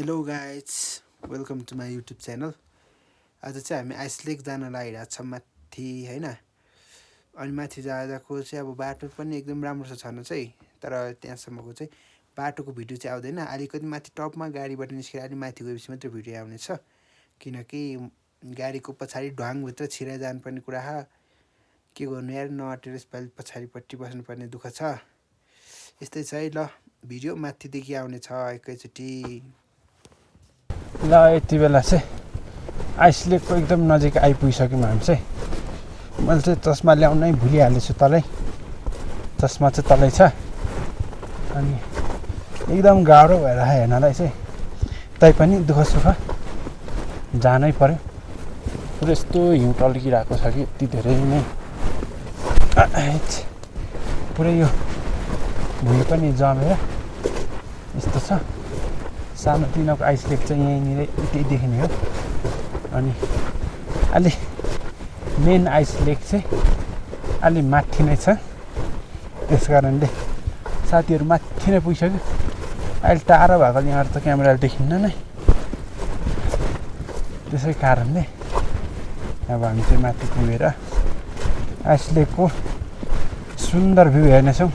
Hello guys welcome to my YouTube channel. आज चाहिँ हामी आइस लेक जान लागिरहेको छौँ माथि होइन। अनि माथि जाँदाको चाहिँ अब बाटो पनि एकदम राम्रो छ छन चाहिँ, तर त्यहाँसम्मको चाहिँ बाटोको भिडियो चाहिँ आउँदैन। अलिकति माथि टपमा गाडीबाट निस्केर अलिक माथि गएपछि मात्रै भिडियो आउनेछ, किनकि गाडीको पछाडि ढुवाङभित्र छिराइ जानुपर्ने कुरा के गर्नु यार, नअटेर यसपालि पछाडिपट्टि बस्नुपर्ने दुःख छ। यस्तै छ है। ल भिडियो माथिदेखि आउनेछ एकैचोटि। ल यति बेला चाहिँ आइस लेकको एकदम नजिक आइपुगिसक्यौँ हामी चाहिँ। मैले चाहिँ चस्मा ल्याउनै भुलिहालेछु, तलै चस्मा चाहिँ तलै छ। अनि एकदम गाह्रो भएर हेर्नलाई चाहिँ, तैपनि दुःख सुख जानै पर्यो। पुरा यस्तो हिउँ टल्किरहेको छ कि यति धेरै नै, पुरै यो भुइँ पनि जमेर यस्तो छ। सानोतिनोको आइस लेक चाहिँ यहीँनिर यति देखिने हो। अनि अलि मेन आइस लेक चाहिँ अलि माथि नै छ, त्यस कारणले साथीहरू माथि नै पुगिसक्यो। अहिले टाढो भएकोले यहाँ त क्यामेराले देखिन्न नै, त्यसै कारणले अब हामी चाहिँ माथि पुगेर आइस लेकको सुन्दर भ्यू हेर्नेछौँ।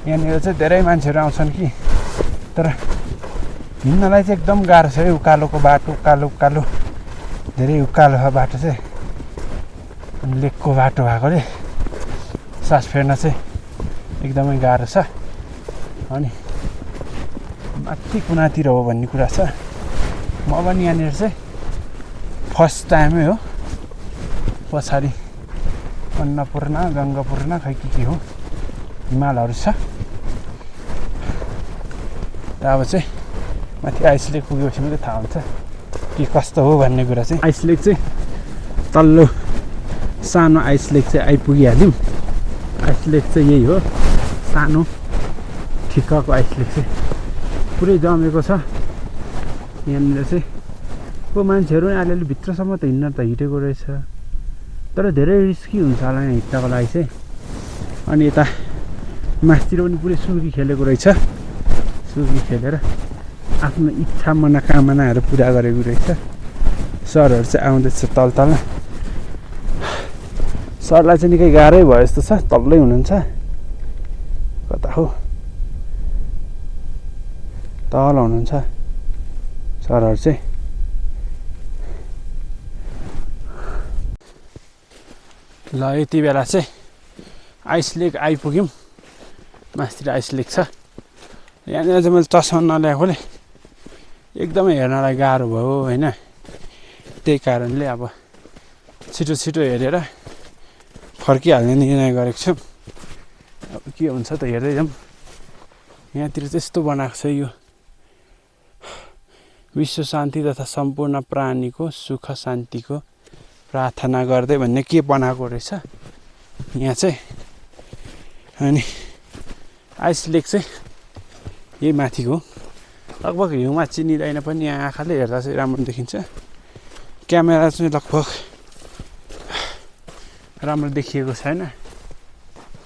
यहाँनिर चाहिँ धेरै मान्छेहरू आउँछन् कि, तर हिँड्नलाई चाहिँ एकदम गाह्रो छ है। उकालोको बाटो, उकालो धेरै उकालो छ बाटो चाहिँ। अनि लेकको बाटो भएकोले सास फेर्न चाहिँ एकदमै गाह्रो छ। अनि माथि कुनातिर हो भन्ने कुरा छ। म पनि यहाँनिर चाहिँ फर्स्ट टाइमै हो। पछाडि अन्नपूर्ण, गङ्गापूर्ण खै के हो हिमालहरू छ। र अब चाहिँ माथि आइस लेक पुगेपछि मात्रै थाहा हुन्छ के कस्तो हो भन्ने कुरा चाहिँ। आइस लेक चाहिँ तल्लो सानो आइस लेक चाहिँ आइपुगिहाल्यौँ। आइस लेक चाहिँ यही हो, सानो ठिक्कको आइस लेक चाहिँ पुरै जमेको छ। यहाँनिर चाहिँ को मान्छेहरू अलिअलि भित्रसम्म त हिँड्न त हिँडेको रहेछ, तर धेरै रिस्की हुन्छ होला यहाँ हिँड्नको लागि चाहिँ। अनि यता मासतिर पनि पुरै सुकी खेलेको रहेछ। सुकी खेलेर आफ्नो इच्छा मनोकामनाहरू पुरा गरेको रहेछ। सरहरू चाहिँ आउँदैछ तल। सरलाई चाहिँ निकै गाह्रै भयो जस्तो छ, तल्लै हुनुहुन्छ। कता हो, तल हुनुहुन्छ सरहरू चाहिँ। ल यति बेला चाहिँ आइस लेक आइपुग्यौँ। मासतिर आइस लेक छ। यहाँनिर चाहिँ मैले चस्मा नल्याएकोले एकदमै हेर्नलाई गाह्रो भयो होइन। त्यही कारणले अब छिटो हेरेर फर्किहाल्ने निर्णय गरेको छु। अब के हुन्छ त हेर्दै जाउँ। यहाँतिर चाहिँ यस्तो बनाएको छ, यो विश्व शान्ति तथा सम्पूर्ण प्राणीको सुख शान्तिको प्रार्थना गर्दै भन्ने के बनाएको रहेछ यहाँ चाहिँ। अनि आइस लेक चाहिँ यही माथिको लगभग हिउँमा चिनिँदैन पनि, यहाँ आँखाले हेर्दा चाहिँ राम्रो देखिन्छ। क्यामेरा चाहिँ लगभग राम्रो देखिएको छैन।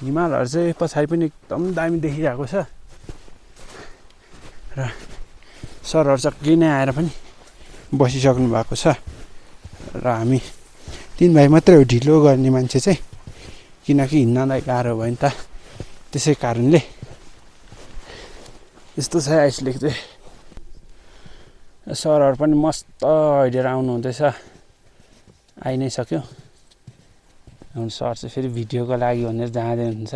हिमालहरू चाहिँ पछाडि पनि एकदम दामी देखिरहेको छ। र सरहरू चक्कै नै आएर पनि बसिसक्नु भएको छ। र हामी 3 भाइ मात्रै हो ढिलो गर्ने मान्छे चाहिँ, किनकि हिँड्नलाई गाह्रो भयो नि त। त्यसै कारणले यस्तो छ आइस लेक चाहिँ। सरहरू पनि मस्त हिँडेर आउनु हुँदैछ, आइ नै सक्यो। सर चाहिँ फेरि भिडियोको लागि भनेर जाँदै हुनुहुन्छ।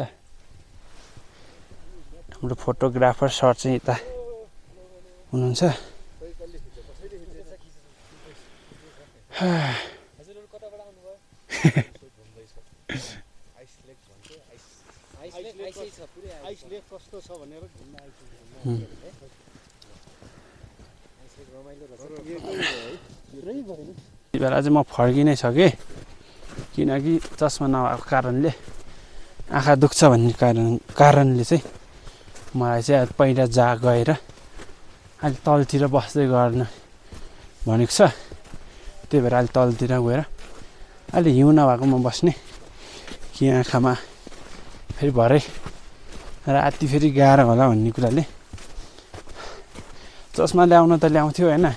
हाम्रो फोटोग्राफर सर चाहिँ यता हुनुहुन्छ। यति बेला चाहिँ म फर्कि नै सकेँ, किनकि चस्मा नभएको कारणले आँखा दुख्छ भन्ने कारणले चाहिँ मलाई चाहिँ पहिला गएर अलि तलतिर बस्दै गर्न भनेको छ। त्यही भएर अलि तलतिर गएर अलि हिउँ नभएकोमा बस्ने, कि आँखामा फेरि भरे राति फेरि गाह्रो होला भन्ने कुराले चस्मा ल्याउन त ल्याउँथ्यो होइन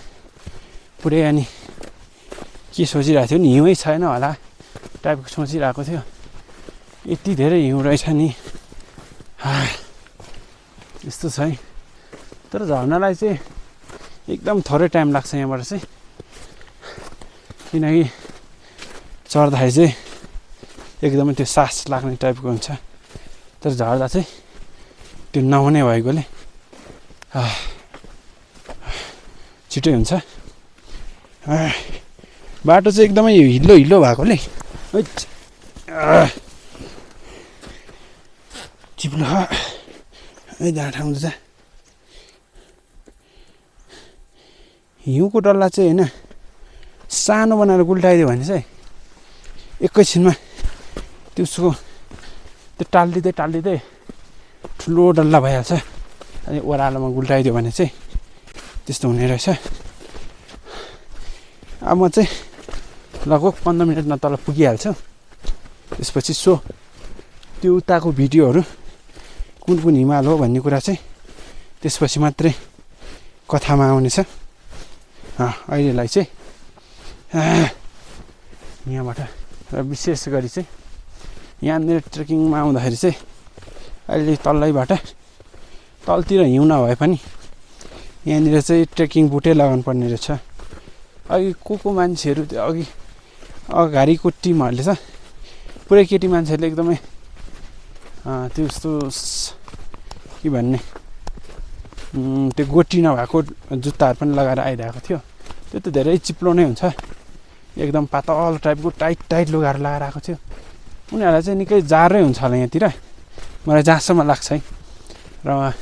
पुरै अनि के सोचिरहेको थियो नि हिउँै छैन होला टाइपको सोचिरहेको थियो यति धेरै हिउँ रहेछ नि यस्तो छ है तर झर्नलाई चाहिँ एकदम थोरै टाइम लाग्छ यहाँबाट चाहिँ किनकि चढ्दाखेरि चाहिँ एकदमै त्यो सास लाग्ने टाइपको हुन्छ तर झर्दा चाहिँ त्यो नहुने भएकोले छिटै हुन्छ बाटो चाहिँ एकदमै हिलो हिलो भएकोले चिप्लो है जहाँ ठाउँ छ हिउँको डल्ला चाहिँ होइन सानो बनाएर गुल्टाइदियो भने चाहिँ एकैछिनमा त्यसको त्यो टाल्दिँदै ठुलो डल्ला भइहाल्छ अनि ओह्रालोमा गुल्टाइदियो भने चाहिँ त्यस्तो हुने रहेछ अब म चाहिँ लगभग 15 मिनटमा तल पुगिहाल्छु त्यसपछि त्यो उताको भिडियोहरू कुन हिमाल हो भन्ने कुरा चाहिँ त्यसपछि मात्रै कथामा आउनेछ अहिलेलाई चाहिँ यहाँबाट र विशेष गरी चाहिँ यहाँनिर ट्रेकिङमा आउँदाखेरि चाहिँ अहिले तलतिर हिउँ नभए पनि यहाँनिर चाहिँ ट्रेकिङ बुटै लगाउनु पर्ने रहेछ अघि को मान्छेहरू त्यो अघि अगाडिको टिमहरूले छ पुरै केटी मान्छेहरूले एकदमै त्यस्तो के भन्ने त्यो गोटी नभएको जुत्ताहरू पनि लगाएर आइरहेको थियो त्यो त धेरै चिप्लो नै हुन्छ एकदम पातल टाइपको टाइट लुगाहरू लगाएर आएको थियो उनीहरूलाई चाहिँ निकै जाडै हुन्छ होला यहाँतिर मलाई जहाँसम्म लाग्छ है र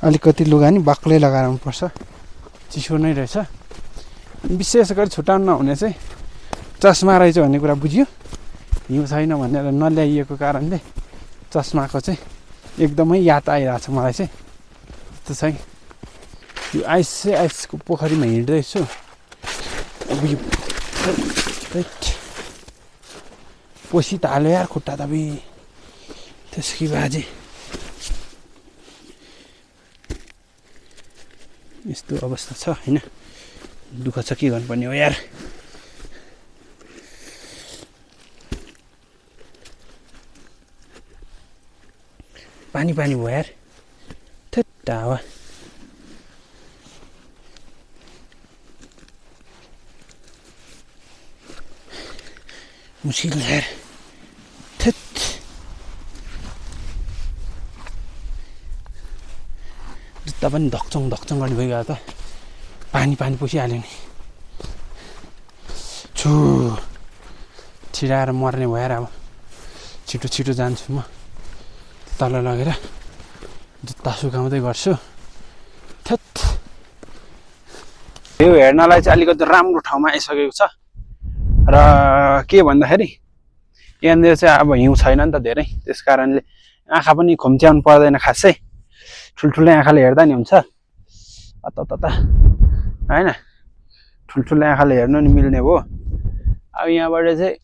अलिकति लुगा नि बाक्लै लगाएर आउनुपर्छ चिसो नै रहेछ विशेष गरी छुट्याउन नहुने चाहिँ चस्मा रहेछ भन्ने कुरा बुझ्यो हिउँ छैन भनेर नल्याइएको कारणले चस्माको चाहिँ एकदमै याद आइरहेछ मलाई चाहिँ त्यस्तो छ यो आइसको पोखरीमा हिँड्दैछु अब यो पोसी त हाल्यो यार खुट्टा त त्यसकी बाजे यस्तो अवस्था छ होइन दुःख छ के गर्नुपर्ने हो यार पानी भयो यार थेट्टा हावा मुस्किल यार थेट जुत्ता पनि धक्चङ गर्ने भइगयो त पानी पसिहाल्यो नि छिराएर मर्ने भएर अब छिटो जान्छु म तल लगेर जुत्ता सुकाउँदै गर्छु थेट यो हेर्नलाई चाहिँ अलिकति राम्रो ठाउँमा आइसकेको छ र के भन्दाखेरि यहाँनिर चाहिँ अब हिउँ छैन नि त धेरै त्यस कारणले आँखा पनि खुम्च्याउनु पर्दैन खासै ठुल्ठुलै आँखाले हेर्दा नि हुन्छ अत्ता होइन ठुल्ठुलै आँखाले हेर्नु नि मिल्ने हो अब यहाँबाट चाहिँ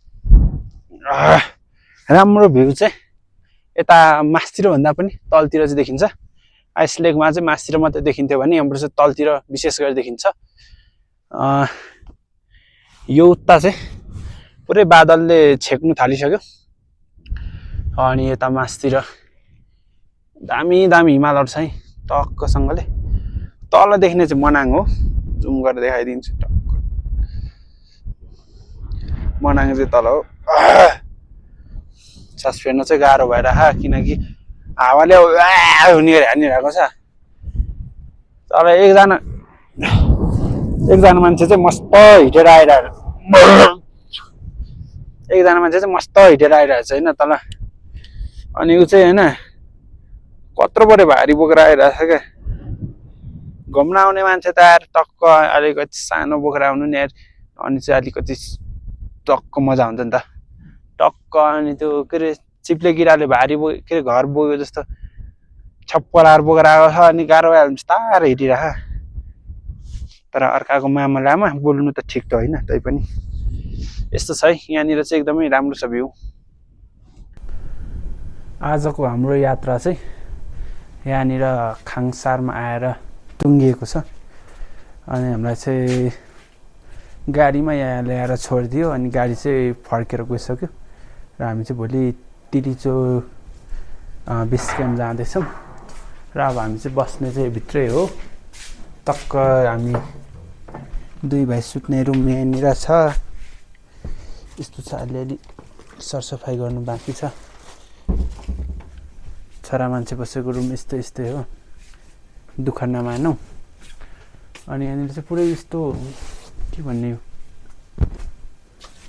राम्रो भ्यू चाहिँ यता मास्तिर भन्दा पनि तलतिर चाहिँ देखिन्छ आइस लेकमा चाहिँ मास्तिर मात्रै देखिन्थ्यो भने यहाँबाट चाहिँ तलतिर विशेष गरी देखिन्छ यो उता चाहिँ पुरै बादलले छेक्नु थालिसक्यो अनि यता मास्तिर दामी हिमालहरू छ है टक्कसँगले तल देख्ने चाहिँ मनाङ हो जुम गरेर देखाइदिन्छु टक्क मनाङ चाहिँ तल हो सास फेर्न चाहिँ गाह्रो भएर किनकि हावाले हुने गरी हानिरहेको छ तर एकजना मान्छे चाहिँ मस्त हिँडेर आइरहेको छ होइन तल अनि ऊ चाहिँ होइन कत्रो पऱ्यो भारी बोकेर आइरहेको छ क्या घुम्न आउने मान्छे त यार टक्क अलिकति सानो बोकेर आउनु नि यार अनि चाहिँ अलिकति टक्क मजा हुन्छ नि त टक्क अनि त्यो के अरे चिप्ले किराले भारी के अरे घर बोक्यो जस्तो छप्पलाएर बोकेर आएको छ अनि गाह्रो भइहाल्छ तार हिँडिरह तर अर्काको मामलामा बोल्नु त ठिक त होइन तैपनि यस्तो छ है यहाँनिर चाहिँ एकदमै राम्रो छ भ्यू आजको हाम्रो यात्रा चाहिँ यहाँनिर खाङसारमा आएर टुङ्गिएको छ अनि हामीलाई चाहिँ गाडीमा यहाँ ल्याएर छोडिदियो अनि गाडी चाहिँ फर्केर गइसक्यो र हामी चाहिँ भोलि तिरिचो बेस क्याम्प जाँदैछौँ र अब हामी चाहिँ बस्ने चाहिँ भित्रै हो टक्क हामी 2 भाइ सुत्ने रुम यहाँनिर छ यस्तो छ अलिअलि सरसफाइ गर्नु बाँकी छ छोरा मान्छे बसेको रुम यस्तै हो दुःख नमानौ अनि यहाँनिर चाहिँ पुरै यस्तो के भन्ने यो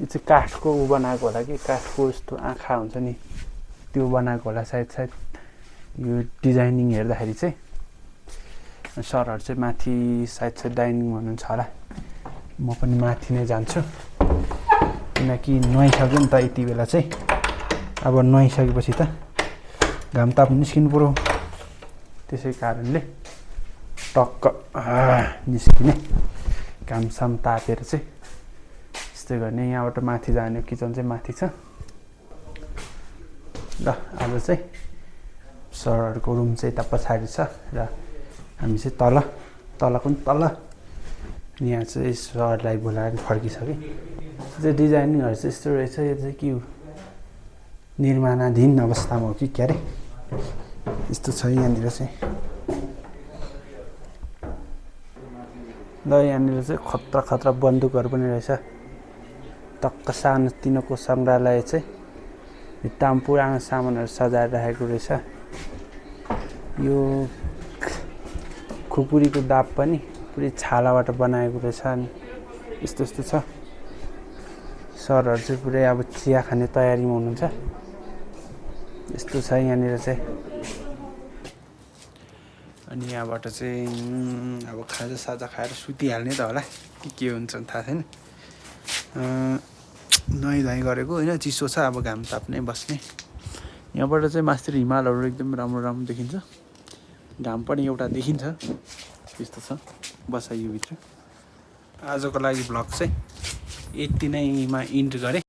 चाहिँ काठको बनाएको होला कि काठको यस्तो आँखा हुन्छ नि त्यो बनाएको होला सायद यो डिजाइनिङ हेर्दाखेरि चाहिँ सरहरू चाहिँ माथि सायद डाइनिङ भन्नुहुन्छ होला म पनि माथि नै जान्छु किनकि नुहाइसक्यो नि त यति बेला चाहिँ अब नुहाइसकेपछि त घाम ताप निस्किनु पर्यो त्यसै कारणले टक्क निस्किने घामसाम तापेर चाहिँ यस्तै गर्ने यहाँबाट माथि जाने किचन चाहिँ माथि छ र आज चाहिँ सरहरूको रुम चाहिँ यता पछाडि छ र हामी चाहिँ तलको पनि तल यहाँ चाहिँ सरलाई बोलाएर फर्किसक्यो चाहिँ डिजाइनिङहरू चाहिँ यस्तो रहेछ यो चाहिँ के हो निर्माणाधीन अवस्थामा हो कि क्या अरे यस्तो छ यहाँनिर चाहिँ ल यहाँनिर चाहिँ खतरा बन्दुकहरू पनि रहेछ टक्क सानोतिनोको सङ्ग्रहालय चाहिँ भित्तामा पुरानो सामानहरू सजाएर राखेको रहेछ यो खुकुरीको दाब पनि पुरै छालाबाट बनाएको रहेछ अनि यस्तो छ सरहरू चाहिँ पुरै अब चिया खाने तयारीमा हुनुहुन्छ यस्तो छ यहाँनिर चाहिँ अनि यहाँबाट चाहिँ अब खाजासाजा खाएर सुतिहाल्ने त होला के हुन्छ थाहा छैन नुहाइधुवाइ गरेको होइन चिसो छ अब घाम ताप्ने बस्ने यहाँबाट चाहिँ मास्तिर हिमालहरू एकदम राम्रो देखिन्छ घाम पनि एउटा देखिन्छ त्यस्तो छ बसाइयो भित्र आजको लागि भ्लग चाहिँ यति नैमा इन्ड गरेँ